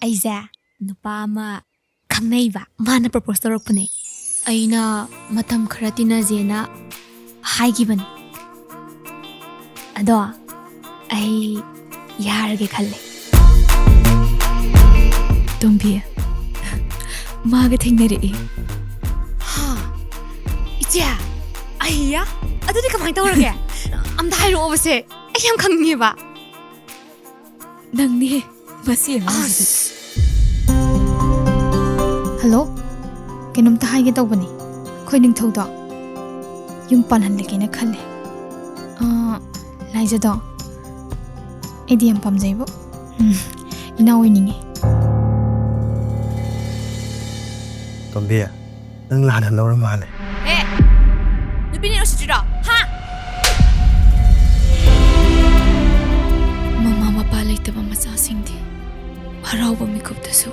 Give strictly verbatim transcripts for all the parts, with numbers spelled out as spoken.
ꯑꯩꯁꯦ ꯅꯨꯄꯥ ꯑꯃ ꯈꯪꯅꯩꯕ, ꯃꯥꯅ ꯄ꯭ꯔꯄꯣꯁ ꯇꯧꯔꯛꯄꯅꯦ꯫ ꯑꯩꯅ ꯃꯇꯝ ꯈꯔ ꯇꯤꯟꯅꯁꯦꯅ ꯍꯥꯏꯈꯤꯕꯅꯦ꯫ ꯑꯗꯣ ꯑꯩ ꯌꯥꯔꯒꯦ ꯈꯜꯂꯦ꯫ ꯇꯣꯝꯕꯤ, ꯃꯥꯒ ꯊꯦꯡꯅꯔꯛꯏ꯫ ꯍꯥ? ꯏꯆꯦ? ꯑꯩꯌꯥ? ꯑꯗꯨꯗꯤ ꯀꯃꯥꯏꯅ ꯇꯧꯔꯒꯦ? ꯑꯝꯇ ꯍꯥꯏꯔꯛꯑꯣꯕꯁꯦ, ꯑꯩ ꯌꯥꯝ ꯈꯪꯅꯤꯡꯉꯦꯕ꯫ ꯅꯪꯅꯦ ꯃꯁꯤ ꯑꯉꯥꯡꯁꯤꯗꯤ꯫ ꯑꯁ꯫ ꯍꯜꯂꯣ, ꯀꯩꯅꯣꯝꯇ ꯍꯥꯏꯒꯦ ꯇꯧꯕꯅꯤ꯫ ꯑꯩꯈꯣꯏ ꯅꯤꯡꯊꯧꯗꯣ ꯌꯨꯝ ꯄꯥꯜꯍꯜꯂꯒꯦꯅ ꯈꯜꯂꯦ꯫ ꯑꯥ, ꯂꯥꯏꯖꯗꯣ, ꯑꯩꯗꯤ ꯌꯥꯝ ꯄꯥꯝꯖꯩꯕꯣ꯫ ꯎꯝ, ꯏꯅꯥꯎ ꯑꯣꯏꯅꯤꯡꯉꯤ꯫ ꯇꯣꯝꯕꯤ, ꯅꯪ ꯂꯥꯟꯅ ꯂꯧꯔ ꯃꯥꯜꯂꯦ꯫ ꯑꯦ, ꯅꯨꯄꯤꯅ ꯎꯁꯤꯠꯇ꯭ꯔꯤꯔꯣ? ꯍꯥ? ꯃꯃꯥ ꯃꯄꯥ ꯂꯩꯇꯕ ꯃꯆꯥꯁꯤꯡꯗꯤ ꯍꯔꯥꯎꯕ ꯃꯤꯀꯨꯞꯇꯁꯨ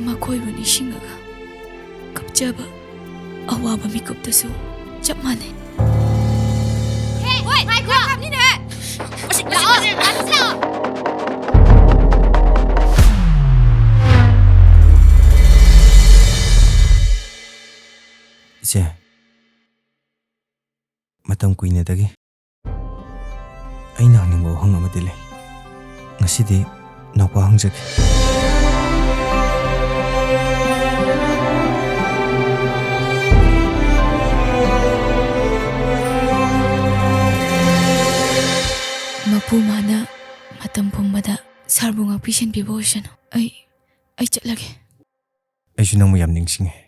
ꯃꯈꯣꯏꯕꯨ ꯅꯤꯡꯁꯤꯡꯂꯒ ꯀꯞꯆꯕ, ꯑꯋꯥꯕ ꯃꯤꯀꯨꯞꯇꯁꯨ ꯆꯞ ꯃꯥꯟꯅꯩ꯫ ꯍꯦ, ꯍꯣꯏ, ꯉꯥꯏꯈꯣ꯫ ꯂꯥꯛꯑꯣ, ꯂꯥꯛꯑꯣ꯫ ꯏꯆꯦ, ꯃꯇꯝ ꯀꯨꯏꯅꯗꯒꯤ ꯑꯩꯅ ꯍꯪꯅꯤꯡꯕ ꯋꯥꯍꯪ ꯑꯃꯗꯤ ꯂꯩ꯫ ꯉꯁꯤꯗꯤ ꯅꯧꯄꯥ ꯍꯪꯖꯒꯦ꯫ ꯃꯄꯨ ꯃꯥꯅ ꯃꯇꯝ ꯄꯨꯝꯕꯗ ꯁꯥꯔꯕꯨ ꯉꯥꯛꯄꯤ ꯁꯦꯟꯕꯤꯕ ꯑꯣꯏꯁꯅꯨ꯫ ꯑꯩ, ꯑꯩ ꯆꯠꯂꯒꯦ꯫ ꯑꯩꯁꯨ ꯅꯪꯕꯨ ꯌꯥꯝ ꯅꯤꯡꯁꯤꯡꯉꯦ꯫